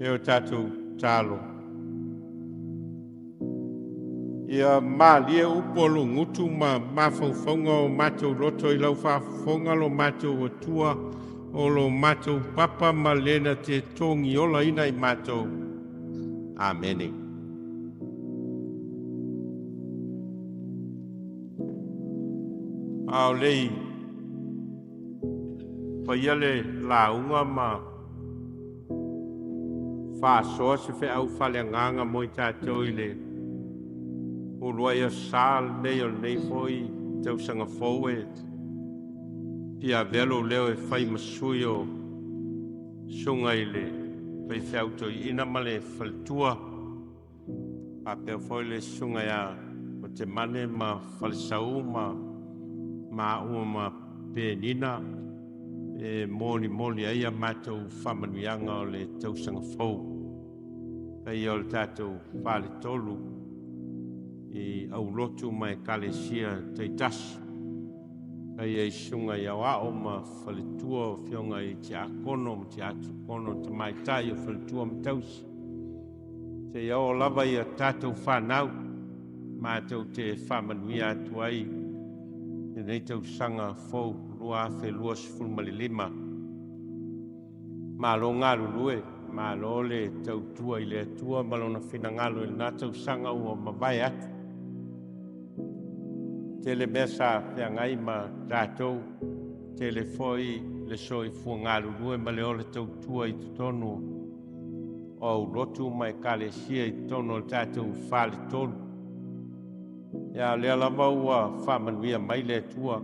E o tatou talo. Ia malie upu o lugutu ma mafaufauga o matou loto i lau faafofoga lo matou Atua o lo matou papa ma lena te togi olaina i matou. Amene. A o lei faia le lauga ma faasoa se feau faaleagaga mo i tatou i le uluai aso Sa lenei o lenei foi tausaga fou e fia avea lou leo e fai ma sui o susuga i le faifeau toeaina ma le faletua faapea foi le susuga ia Otemane ma Falesau ma maua ma Penina e molimoli ai a matou faamanuiaga o le tausaga fou. Paia o le tatou faletolu i aulotu ma ekalesia taitasi. Paia i susuga i aoao ma faletua o afioga i tiakono ma tiakono tamaitai o faletua ma tausi. Seia oo lava ia tatou fanau, matou te faamanuia atu ai lenei tausaga fou 2025. Malo galulue, malo le tautua i le Atua ma lona finagalo i lena tausaga ua mavae atu. Tele mea sa feagai ma tatou, tele foi le soifua galulue ma le ola tautua i totonu o aulotu ma ekalesia i totonu o le tatou faletolu. Ia o lea lava ua faamanuia mai le Atua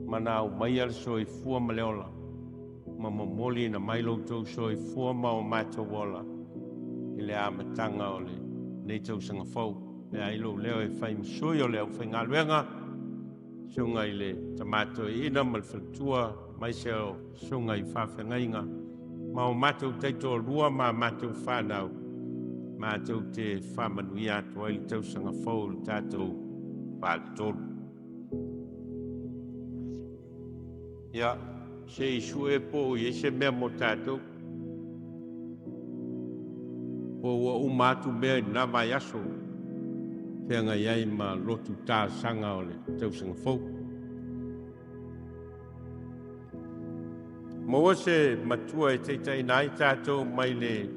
ma na aumaia le soifua ma le ola ma momoliina mai lo outou soifua ma o matou ola i le amataga o lenei tausaga fou. E ai lou leo e fai ma sui o le aufaigaluega, susuga i le tama toeaina ma le faletua, aemaise o susuga i faafeagaiga ma o matou taitoalua ma matou fanau, matou te faamanuia atu ai le tausaga fou i le tatou faletolu. Ia, se i sue po o i ai se mea mo tatou. Po ua uma atu mea i lena vaiaso feagai ai ma lotu talosaga o le tausaga fou. Maua se matua e taitaiina ai tatou mai le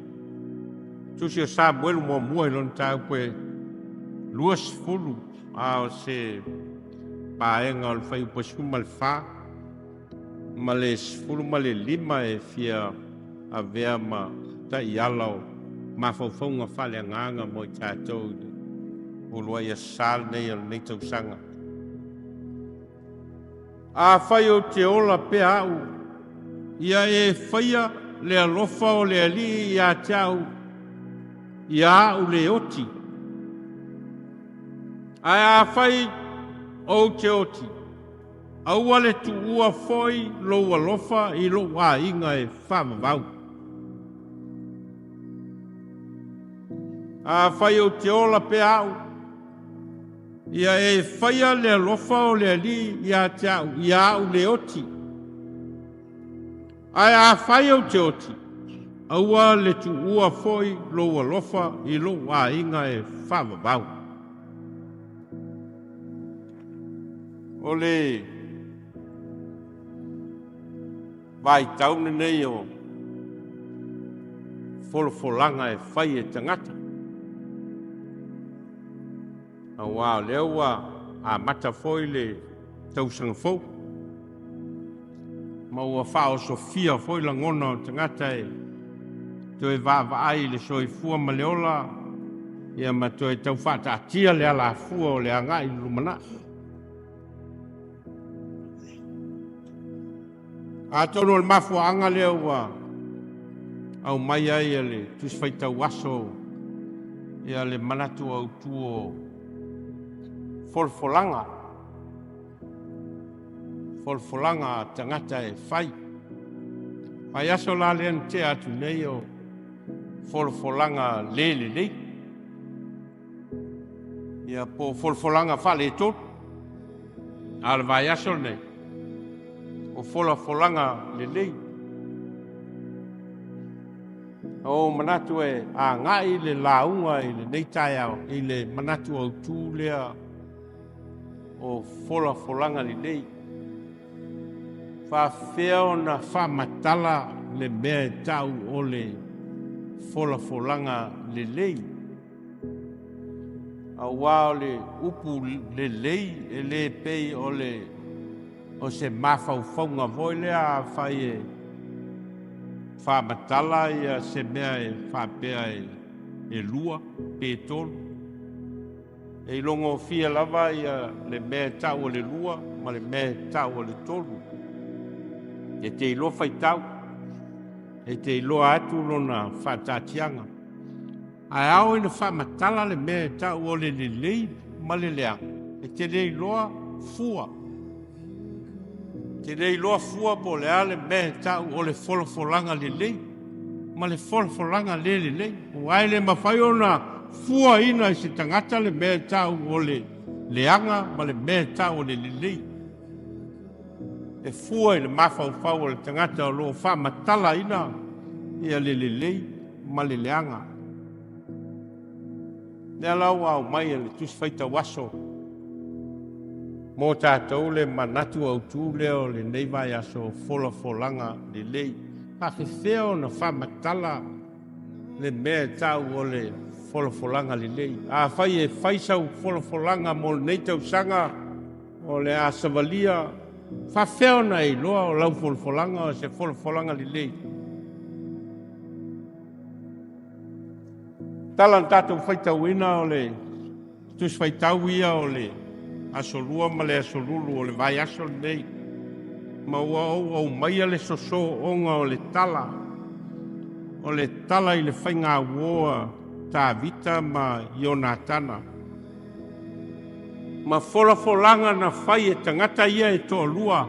Tusi o Samuelu muamua i lona mataupu e 20 a o se vaega o le fuaiupu e 14 ma le 15 e fia avea ma taiala o mafaufauga faaleagaga mo i tatou i le uluai aso Sa lenei o lenei tausaga. Afai ou te ola pea au, ia e faia le alofa o le Alii ia te au, ia au le oti. Ae afai ou te oti, aua le tuua foi lou alofa i lou aiga e faavavau. Afai ou te ola pea au, ia e faia le alofa o le Alii ia te au, ia au le oti. Ae afai ou te oti, aua le tuua foi lou alofa i lou aiga e faavavau. O le vaitau lenei o folafolaga e fai e tagata, aua o lea ua amata foi le tausaga fou ma ua faaosofia foi lagona o tagata e toe vaavaai i le soifua ma le ola, ia ma toe tau faataatia le alafua o le agai i le lumanai. Atonu o le mafuaaga lea ua aumai ai e le Tusi Faitau Aso ia le manatu autu o folafolaga, folafolaga a tagata e fai. Vaiaso la lea na tea atu nei o folafolaga le lelei, ia po o folafolaga faaletonu. A o le vaiaso lenei, o folafolaga lelei. Ua ou manatu e agai le lauga i lenei taeao i le manatu autu lea o folafolaga lelei. Faafefea ona faamatala le mea e tau o le folafolaga lelei? Aua o le upu lelei e le pei o le o se mafaufauga foi lea afai e faamatala ia se mea e faapea e lua pe tolu. E ilogofie lava ia le mea e tau o le lua ma le mea e tau o le tolu. E te iloa faitau, e te iloa atu lona faataatiaga. Ae ao ina faamatala le mea e tau o le lelei ma le leaga, e te le iloa fua. E te le iloa fua po o le a le mea e tau o le folafolaga lelei ma le folafolaga le lelei. Aua e le mafai ona fuaina e se tagata le mea e tau o le leaga ma le mea e tau o le lelei. E fua i le mafaufau o le tagata o lo o faamatalaina ia le lelei ma le leaga. Lea la ua aumai e le Tusi Faitau Aso mo tatou le manatu autu lea o lenei vaiaso folafolaga lelei. Faafefea ona faamatala le mea e tau o le folafolaga lelei? Afai e fai sau folafolaga mo lenei tausaga o le a savalia, faafefea ona e iloa o lau folafolaga o se folafolaga lelei? Tala na tatou faitauina o le Tusi Faitau ia o le Aso Lua ma le Aso Lulu o le vaiaso lenei, ma ua ou aumaia le sosooga o le tala, o le tala i le faigauo a Tavita ma Ionatana, ma folafolaga na fai e tagata ia e toalua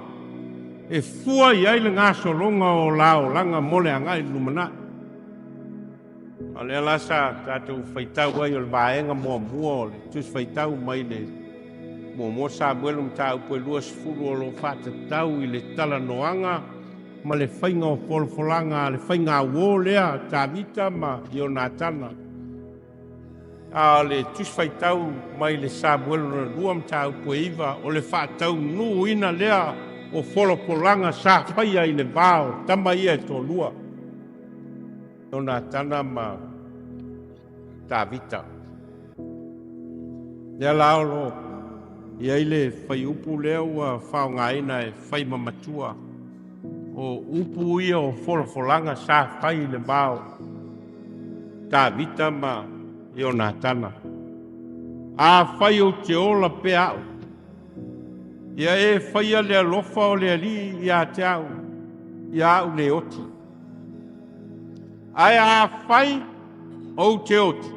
e fua i ai le gasologa o la olaga mo le agai i le lumanai. O lea la sa tatou faitau ai o le vaega muamua o le Tusi Faitau mai le muamua Samuelu mataupu e 20 o lo o faatatau i le talanoaga ma le faiga o folafolaga a le faigauo lea a Tavita ma Ionatana. A o le Tusi Faitau mai le Samuelu lona lua mataupu e 9 o le faataunuuina lea o folafolaga sa faia i le va o tama ia e toalua, Ionatana ma Tavita. Lea la o lo i ai le fuaiupu lea ua faaaogaina e fai ma matua o upu ia o folafolaga sa fai i le va o Tavita ma Ionatana. Afai ou te ola pea au, ia e faia le alofa o le Alii ia te au, ia au le oti. Ae afai ou te oti,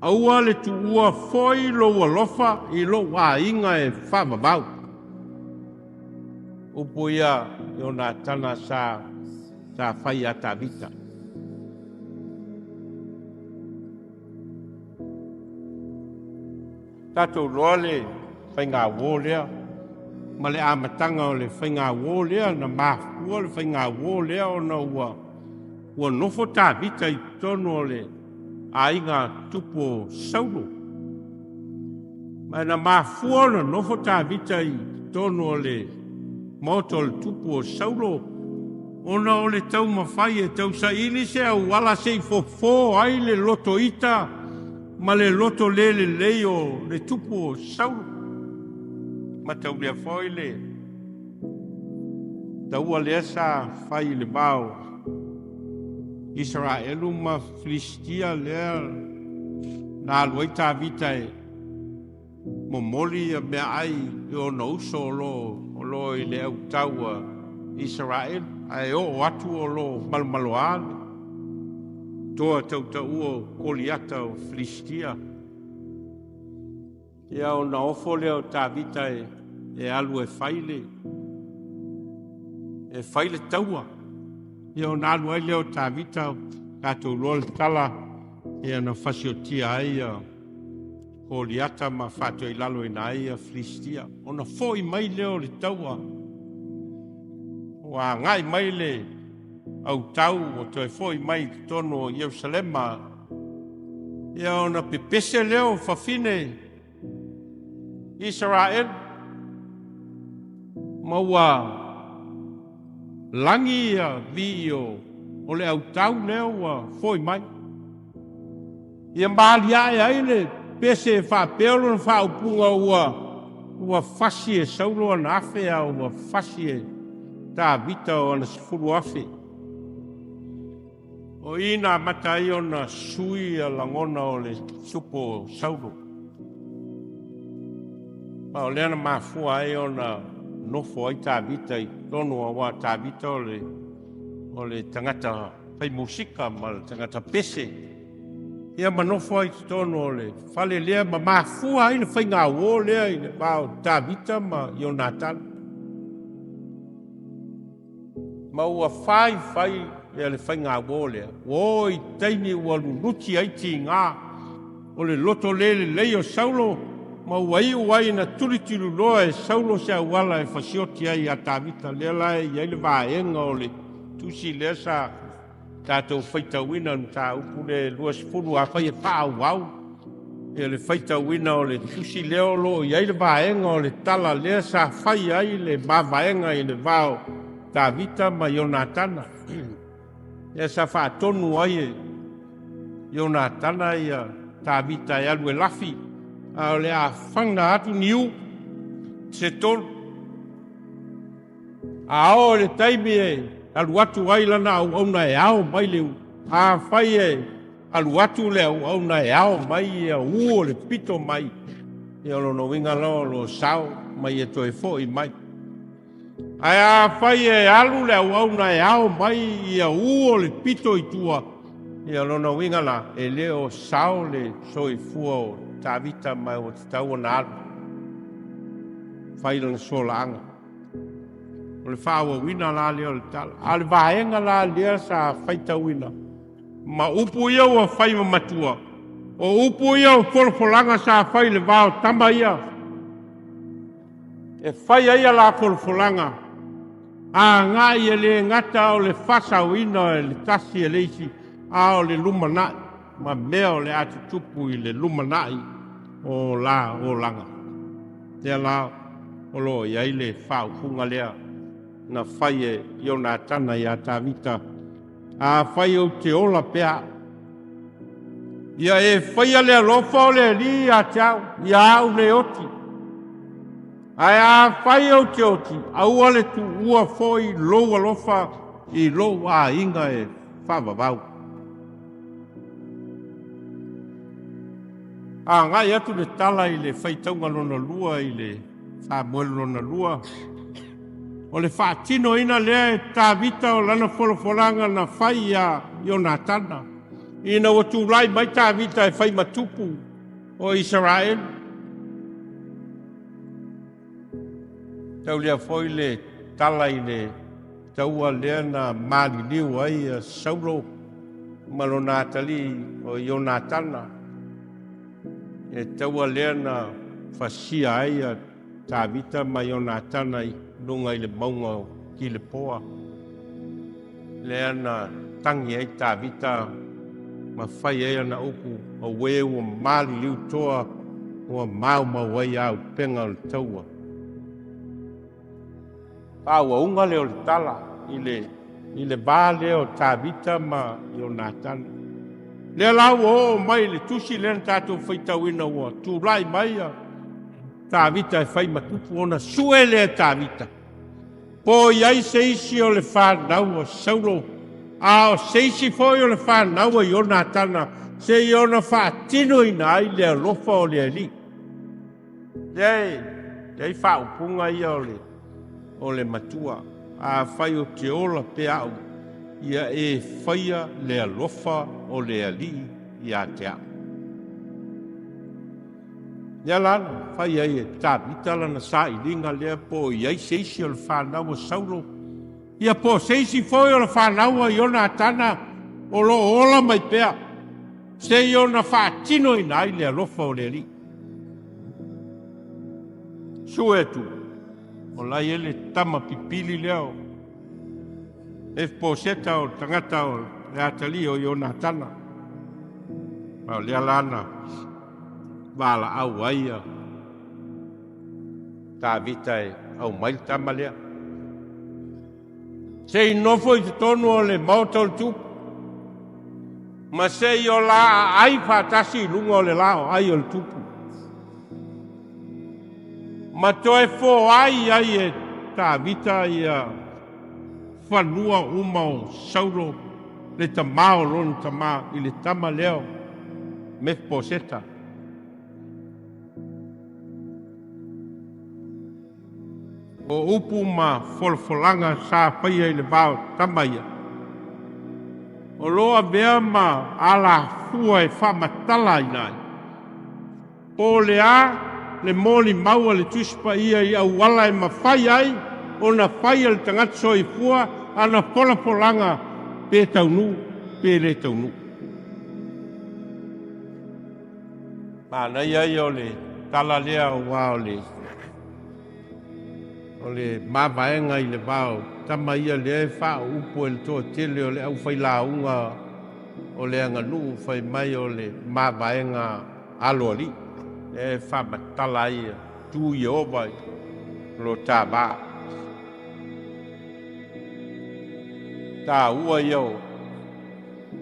aua le tuua foi lou alofa i lou aiga e faavavau. Upu ia Ionatana sa sa fai ia Tavita. Tatou loa le faigauo lea ma le amataga o le faigauo lea na mafua le faigauo lea ona ua ua nofo Tavita i totonu o le aiga tupu o Saulo. Ma na mafua ona nofo Tavita i totonu o le maota o le tupu o Saulo ona o le taumafai e tausaili se auala se i fofo ai le loto ita ma le loto le lelei o le tupu o Saulo. Mataulia foi le taua lea sa fai i le va o Isaraelu ma Filistia lea na alu ai Tavita e momoli ia meaai i ona uso o lo o i le autau a Isaraelu, ae oo atu o lo o malomaloa le toa tautaua o Koliata o Filistia. Ia ona ofo lea o Tavita e alu e fai le e fai le taua. Ia ona alu ai lea o Tavita, tatou iloa le tala, ia na fasiotia ai ia Koliata ma faatoilaloina ai ia Filistia. Ona foi mai lea o le taua, ua agai mai le autau ua toe fo'i mai i totonu o Ierusalema, ia ona pepese lea o fafine Isaraelu ma ua lagi ia viio o le autau lea ua fo'i mai. Ia maliae ai le pese e faapea o lona faaupuga ua fasi e Saulo ana afe a ua fasi e Tavita o ana 10,000. O i na amata ai ona sui ia lagona o le tupu o Saulo. Ma o lea na mafua ai ona nofo ai Tavita i totonu, aua o Tavita o le tagata fai musika ma le tagata pese. Ia ma nofo ai i totonu o le fale lea ma mafua ai le faigauo lea i le va o Tavita ma Ionatana. Ma ua fai fai ia le faigauo lea, ua o i taimi ua luluti ai tiga o le loto le lelei o Saulo, ma ua iu ai na tulituliloa e Saulo se auala e fasioti ai ia Tavita. Lea la e i ai le vaega o le tusi lea sa tatou faitauina le mataupu lea e 20, afai e faaauau ia le faitauina o le tusi lea o lo o i ai le vaega o le tala lea sa fai ai le mavaega i le va o Tavita ma Ionatana. Lea sa faatonu ai e Ionatana ia Tavita e alu e lafi, a o le a faga atu niu se tolu. A oo i le taimi e alu atu ai lana auauna e ao mai le u, afai e alu atu le auauna e ao mai ia u o le pito mai, ia o lona uiga la o lo sao ma ia toe fo'i mai. Ae afai e alu le auauna e ao mai ia u o le pito i tua, ia lona uiga la e le o sao le soifua o Tavita ma ua tatau ona alu fai lana solaaga. O le faaauauina la lea o le tala. A o le vaega la lea sa faitauina, ma upu ia ua fai ma matua, o upu ia o folafolaga sa fai i le va o tama ia, e fai ai a la folafolaga, agai e le gata o le faasaoina e le tasi e le isi, a o le lumanai ma mea o le a tutupu i le lumanai o la olaga. Lea la o lo o i ai le faaupuga lea na fai e Ionatana ia Tavita, afai ou te ola pea au, ia e faia le alofa o le Alii ia te au, ia au le oti. Ae afai ou te oti, aua le tuua foi lou alofa i lou aiga e faavavau. Agai atu le tala i le faitauga lona lua i le Samuelu lona lua, o le faatinoina lea e Tavita o lana folafolaga na fai ia Ionatana, ina ua tulai mai Tavita e fai ma tupu o Isaraelu. Tau lea foi le tala i le taua lea na maliliu ai Saulo ma lona atalii o Ionatana, e taua lea na fasia ai Tavita ma Ionatana i luga i le mauga o Kilepoa, lea na tangi ai Tavita ma fai ai ana upu, auē ua maliliu toa ua maumau ai auupega o le taua. Faaauauga lea o le tala i le va lea o Tavita ma Ionatana. Lea la ua oo mai i le tusi lea na tatou faitauina, ua tulai mai a Tavita e fai ma tupu, ona sue lea e Tavita, po o i ai se isi o le fanau o Saulo, a o se isi foi o le fanau a Ionatana, seia ona faatinoina ai le alofa o le Alii. Lea e i ai faaupuga ia o le matua, afai ou te ola pea au, ia e faia le alofa o le Alii ia te au. Lea la na fai ai e Tavita lana sailiga lea, po o i ai se isi o le fanau a Saulo, ia po o se isi foi o le fanau a Ionatana o lo o ola mai pea, seia ona faatinoina ai le alofa o le Alii. Sue atu, o la e i ai le tama pipili lea o Mefiposeta o le tagata o le atalii o Ionatana, ma o lea la na valaau ai a Tavita e aumai le tama lea. Se i nofo i totonu o le maota o le tupu, ma se i o la aai faatasi i luga o le la o ai o le tupu. Ma toe foai ai e Tavita ia fanua uma o Saulo le tamā o lona tamā i le tama lea o Mefiposeta. O upu ma folafolaga sa faia i le va o tama ia, o lo o avea ma alafua e faamatalaina ai po o le a le molimau a le Tusi Paia i auala e mafai ai ona fai e le tagata soifua ana folafolaga pe taunuu pe le taunuu. Manaia ia o le tala lea aua o le o le mavaega i le va o tama ia lea e faaupu e le toatele o le aufailauga o le aganuu fai mai o le mavaega aloalii lea e faamatala ai tu Ieova i lo ta va. Taua ia o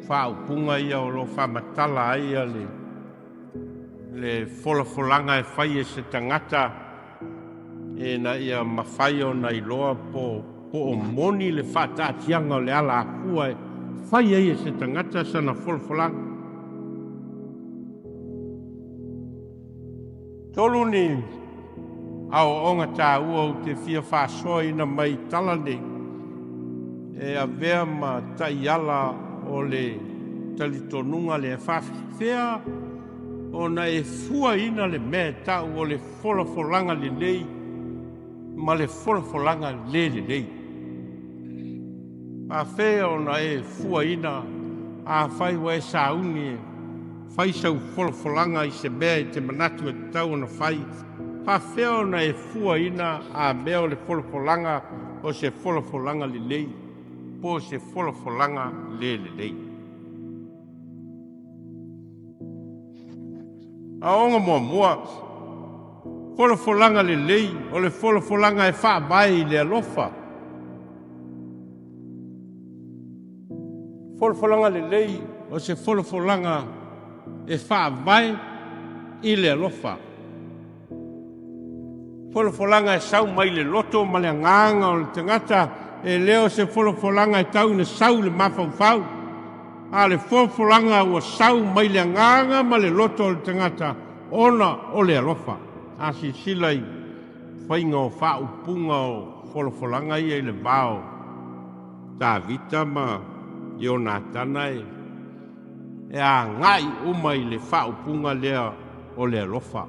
faaupuga ia o lo o faamatala ai le le folafolaga e fai e se tagata ina ia mafai ona iloa po o moni le faataatiaga o le alafua e fai ai e se tagata sana folafolaga. Tolu ni aoaoga taua ou te fia faasoaina mai tala nei e avea ma taiala o le talitonuga lea e faafefea ona e fuaina le mea e tau o le folafolaga lelei ma le folafolaga le lelei. Faafefea ona e fuaina afai ua e sauni e fai sau folafolaga i se mea e te manatu e tatau ona fai? Faafefea ona e fuaina a mea o le folafolaga o se folafolaga lelei po o se folafolaga le lelei? Aoga muamua, folafolaga lelei o le folafolaga e faavae i le alofa. Folafolaga lelei o se folafolaga e faavae i le alofa. Folafolaga e sau mai le loto ma le agaga o le tagata, e le o se folafolaga e tau ina sau i le mafaufau, a o le folafolaga ua sau mai le agaga ma le loto o le tagata ona o le alofa. A silasila i faiga o faaupuga o folafolaga ia i le va o Tavita ma Ionatana e agai uma i le faaupuga lea o le alofa.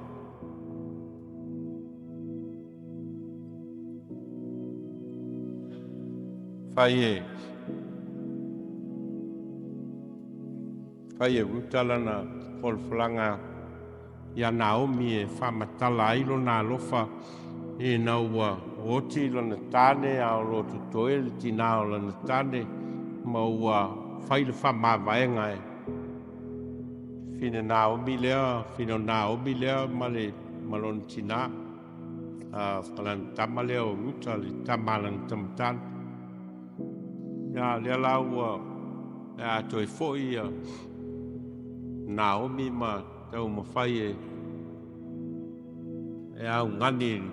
Fai e fai e Ruta lana folafolaga iā Naomi e faamatala ai lona alofa ina ua oti lana tane a o lo o totoe le tinā o lana tane ma ua fai le faamavaega e fine Naomi lea, fine o Naomi lea ma le ma lona tinā, a ma lana tama lea o Ruta, le tama a lana tamatane. Ia lea la ua a toe foi ia Naomi ma taumafai e e augani i le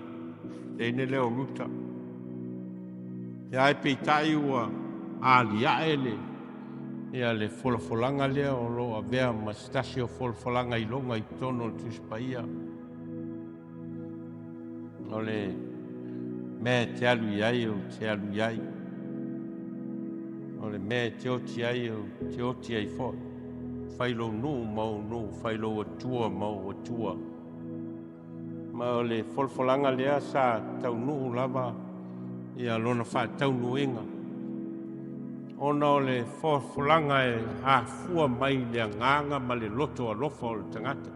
teine lea o Ruta. Ia ae peitai ua aliae le ia le folafolaga lea o lo o avea ma se tasi o folafolaga iloga i totonu o le Tusi Paia. O le mea e te alu i ai, ou te alu i ai. O le mea e te oti ai, ou te oti ai foi. Fai lou nuu ma ou nuu, fai lou Atua ma ou Atua. Ma o le folafolaga lea sa taunuu lava ia lona faataunuuina, ona o le folafolaga e afua mai i le agaga ma le loto alofa o le tagata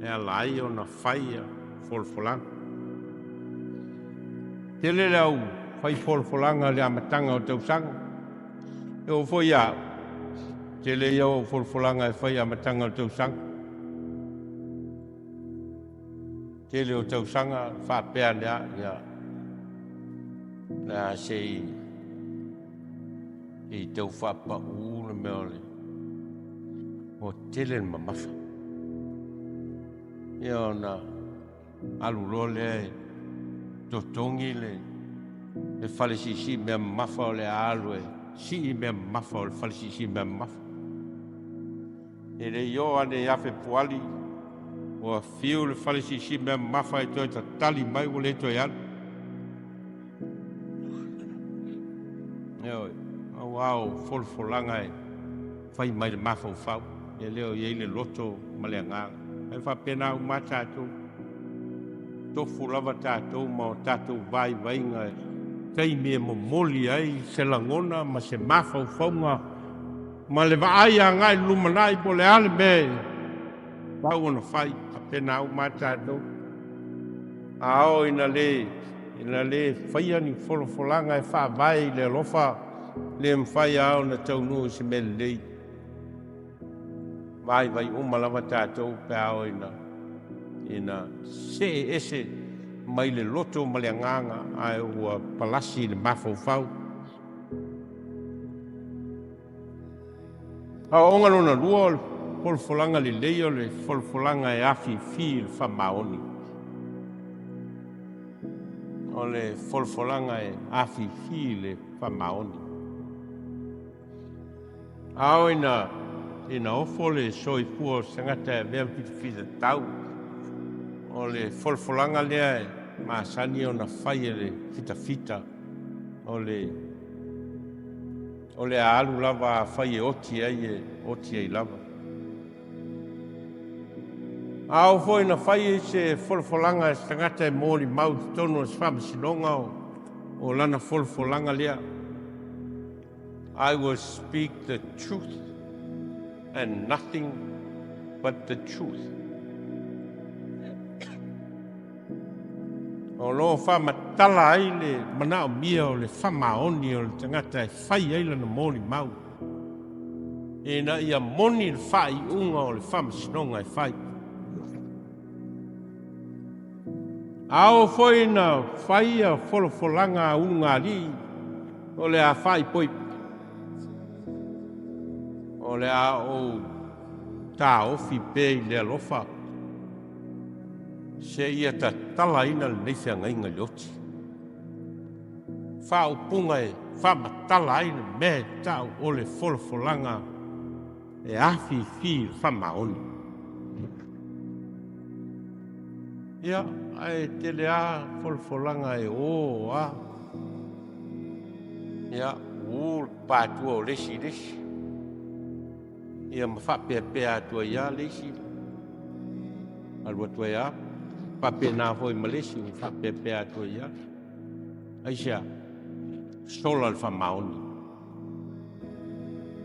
e ala ai ona fai ia folafolaga. Tele le au fai folafolaga i le amataga o tausaga. E oo foi ia au, tele ia o ou folafolaga e fai i amataga o le tausaga. Tele o tausaga faapea ane lava, ia, o le a se i tau faapau le mea o le ua tele le mamafa. Ia ona alu loa lea e totogi le fale siisii mea mamafa o le a alu e sii mea mamafa o le fale siisii mea mamafa. E le i oo ane ia Fepuali, ua fiu le fale siisii mea mamafa e toe tatali mai ua le toe alu. Ioe, aua o folafolaga e fai mai le mafaufau, e le o i ai le loto ma le agaga. E faapena uma lava tatou, tofu lava tatou ma o tatou vaivaiga i taimi e momoli ai se lagona ma se mafaufauga ma le vaai agai i le lumanai po o le a le mea e tatau ona fai. Faapena uma lava tatou. A oo ina le ina le faia ni folafolaga e faavae i le alofa, le mafai lava ona taunuu i se mea lelei. Vaivai uma lava tatou pe a oo ina ina see ese mai le loto ma le agaga ae ua palasi i le mafaufau. Aoaoga lona lua o le folafolaga lelei o le folafolaga e afifi i le faamaoni. O le folafolaga e afifi i le faamaoni. A oo ina ina ofo le soifua o se tagata e avea ma fitafitatau, o le folafolaga lea e masani ona fai e le fitafita o le O le a alu lava afai e oti ai, e oti ai lava. A oo foi ina fai se folafolaga e se tagata e molimau i totonu o se faamasinoga, o lana folafolaga lea. I will speak the truth and nothing but the truth. O lo o faamatala ai le manaomia o le faamaoni o le tagata e fai ai lana molimau, ina ia moni le faaiuga o le faamasinoga e fai. A oo foi ina fai ia folafolaga a ulugalii, o le a faaipoipo, o le a ou taofi pea i le alofa seia tatalaina lenei feagaiga i le oti. Faaupuga e faamatala ai le mea e tau o le folafolaga e afifi i le faamaoni. Ia, ae tele lava folafolaga e o a. Ia, uu le patua o le isi i le isi. Ia ma faapeapea atu ai lava le isi, alu atu ai lava, faapena foi ma le isi ua faapeapea atu ai lava. Aisea? Sola le faamaoni.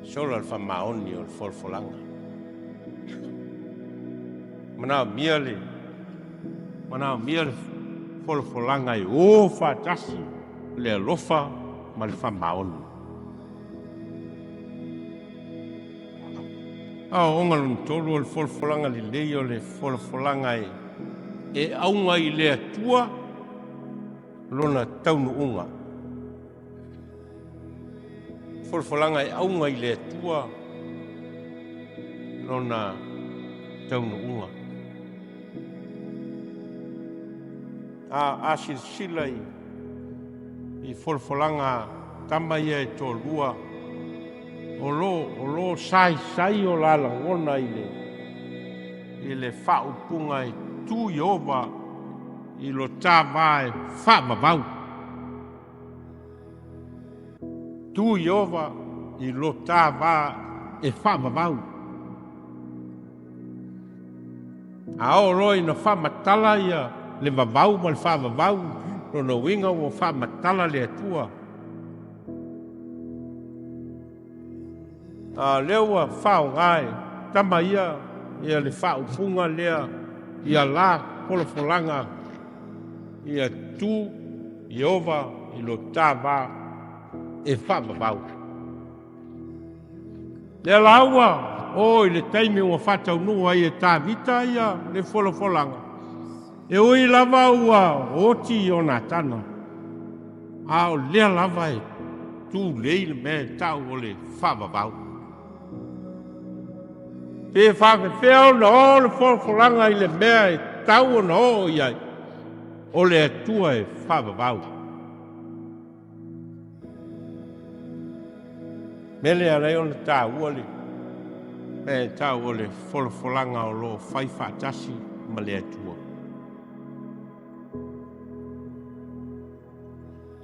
Sola le faamaoni o le folafolaga. Manaomia le manaomia le folafolaga e o faatasi le alofa ma le faamaoni. Aoaoga lona tolu o le folafolaga lelei o le folafolaga e e auga i le Atua lona taunuuga. Folafolaga e auga i le Atua lona taunuuga. A silasila i folafolaga a tama ia e toalua, o lo o saisai o la lagona i le faaupuga e tu Ieova i lo ta va e faavavau. Tu Ieova i lo ta va e faavavau. A oo loa ina faamatala ia le vavau ma le faavavau, lona uiga ua faamatala le Atua. A o lea ua faaaoga e tama ia ia le faaupuga lea ia la folafolaga ia tu Ieova i lo ta va e faavavau. Lea la ua oo i le taimi ua faataunuu ai e Tavita ia le folafolaga, e ui lava ua oti Ionatana, a o lea lava e tulei le mea e tau o le faavavau. Pe faafefea ona oo le folafolaga i le mea e tau ona oo i ai, o le Atua e faavavau. Mea lea e ala ai ona taua le mea e tau o le folafolaga o lo o fai faatasi ma le Atua.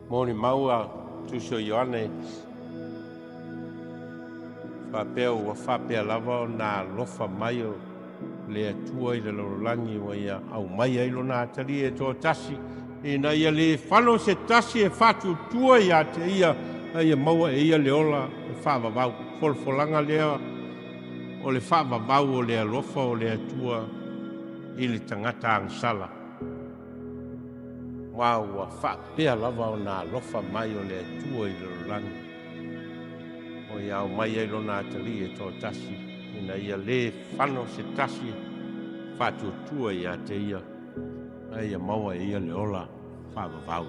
Molimau a Tusi o Ioane faapea ua faapea lava ona alofa mai o le Atua i le lalolagi ua ia aumai ai lona atalii e toatasi ina ia le fano se tasi e faatuatua ia te ia, a ia maua e ia le ola e faavavau. Folafolaga lea o le faavavau o le alofa o le Atua i le tagata agasala. Aua ua faapea lava ona alofa mai o le Atua i le lalolagi, ua ia aumai ai lona atalii e toatasi, ina ia le fano se tasi faatuatua ia te ia, a ia maua e ia le ola faavavau.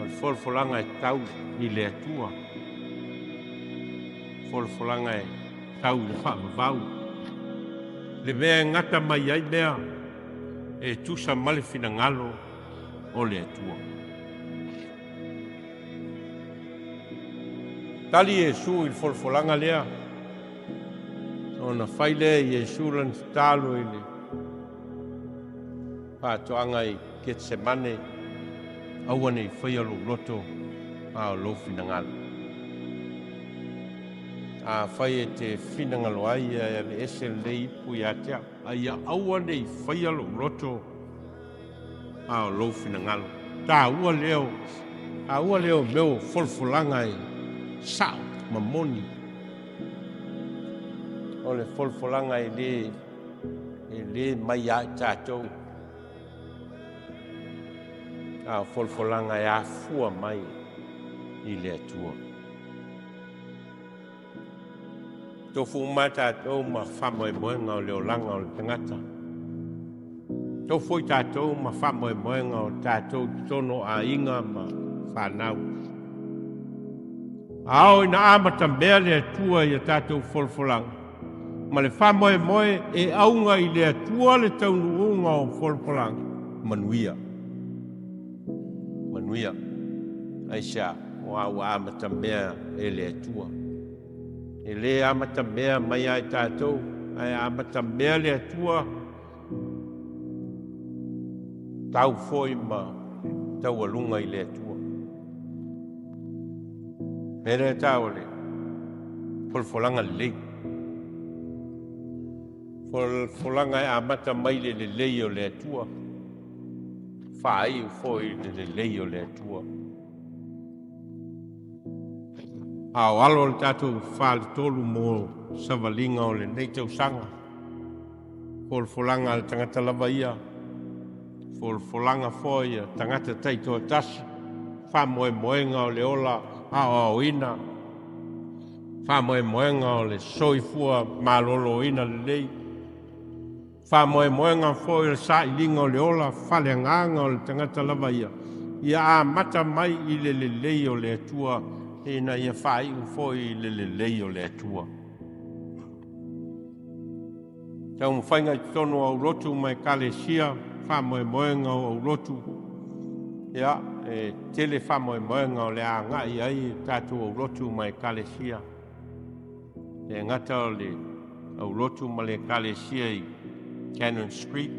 O le folafolaga e tau i le Atua, folafolaga e tau i le faavavau, le mea e gata mai ai mea e tusa ma le finagalo o le Atua. Tali Iesu i le folafolaga lea, ona fai lea e Iesu lana tatalo i le faatoaga i Ketsemane, aua ne i faia lou loto a o lou finagalo. Afai e te finagalo ai e aveese lenei ipu ia te au, a ia aua ne i faia lou loto a o lou finagalo. Taua lea o, taua lea o mea o folafolaga e sao ma moni. O le folafolaga e le, e le mai ia i tatou, a o folafolaga e afua mai i le Atua. Tofu uma tatou ma faamoemoega o le olaga o le tagata. Tofu foi tatou ma faamoemoega o tatou i totonu o aiga ma fanau. A oo ina amatamea le Atua i a tatou folafolaga, ma le faamoemoe e auga i le Atua le taunuuga o folafolaga, manuia. Manuia. Aisea? Aua ua amatamea e le Atua. E le amatamea mai ia i tatou, ae amatamea le Atua tau foi ma taualuga i le Atua. Mea lea e tau o le folafolaga lelei. Folafolaga e amata mai le lelei o le Atua, faaiu foi i le lelei o le Atua. A o alo le tatou faletolu mo savaliga o lenei tausaga, folafolaga a le tagata lava ia, folafolaga foi a tagata taitoatasi, faamoemoega o le ola aoaoina, faamoemoega o le soifua maloloina lelei, faamoemoega foi o le sailiga o le ola faaleagaga o le tagata lava ia, ia amata mai i le lelei o le Atua, ina ia faaiu foi i le lelei o le Atua. Taumafaiga i totonu o aulotu ma ekalesia, faamoemoega o aulotu, ia, e tele faamoemoega o le a agai ai tatou aulotu ma ekalesia. Le gata o le aulotu ma le ekalesia i Cannon Street,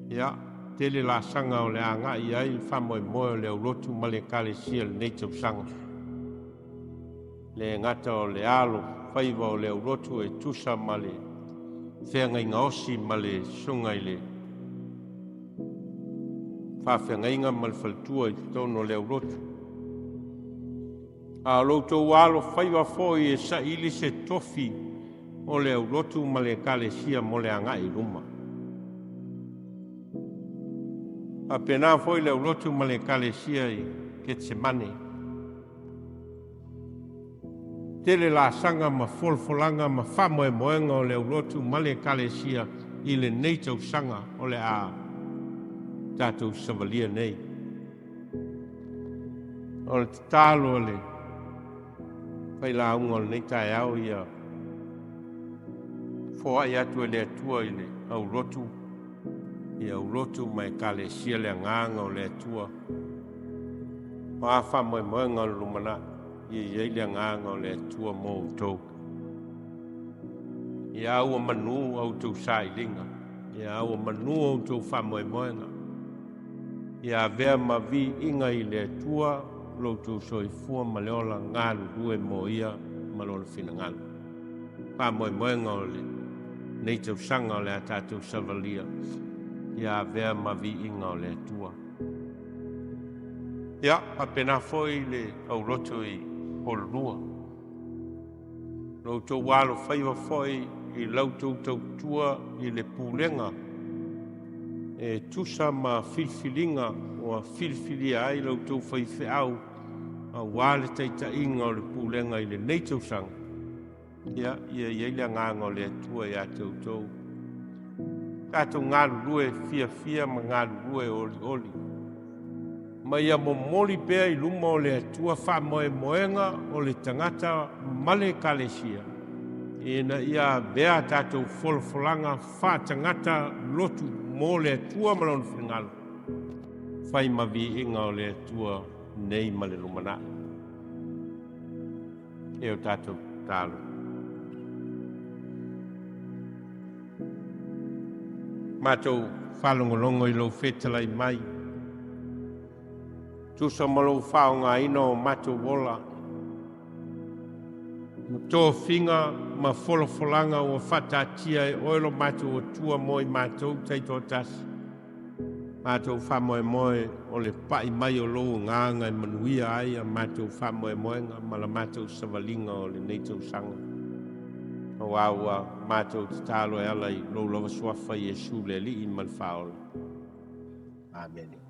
ia, tele laasaga o le a agai ai faamoemoe o le aulotu ma le ekalesia i lenei tausaga. Le gata o le alo faiva o le aulotu e tusa ma le feagaiga osi ma le susuga i le faafeagaiga ma le faletua i totonu o le aulotu. A o lo outou alo faiva foi e saili se tofi o le aulotu ma le ekalesia mo le agai i luma. Faapena foi le aulotu ma le ekalesia i Ketsemane. Tele laasaga ma folafolaga ma faamoemoega o le aulotu ma le Ekalesia i lenei tausaga o le a tatou savalia nei. O le tatalo a le failauga o lenei taeao ia foai atu e le Atua i le aulotu, i aulotu ma Ekalesia le agaga o le Atua. O a faamoemoega o le lumanai, ia i ai le agaga o le Atua mo outou. Ia ua manu a outou sailiga, ia ua manu a outou faamoemoega, ia avea ma viiga i le Atua lo outou soifua ma le ola galulue mo ia ma lona finagalo. Faamoemoega o lenei tausaga o le a tatou savalia, ia avea ma viiga o le Atua. Ia, faapena foi le aulotu i Ololua. Lo outou alofaiva foi i la outou tautua i le pulega e tusa ma filifiliga ua filifilia ai la outou faifeau aua le taitaiga o le pulega i lenei tausaga. Ia, ia i ai le agaga o le Atua ia te outou. Tatou galulue fiafia ma galulue olioli, ma ia momoli pea i luma o le Atua faamoemoega o le tagata ma le Ekalesia, ina ia avea a tatou folafolaga faatagata lotu mo le Atua ma lona finagalo, fai ma viiga o le Atua nei ma le lumanai. E o tatou tatalo. Matou faalogologo i lou fetalai mai, tusa ma lou faaaogaina o matou ola, ma tofiga ma folafolaga ua faataatia e oe lo matou Atua mo i matou taitoatasi. Matou faamoemoe o le pai mai o lou agaga e manuia ai a matou faamoemoega ma la matou savaliga o lenei tausaga. Aua ua matou tatalo e ala i lou lava suafa Iesu le Alii ma le Faaola. Amene.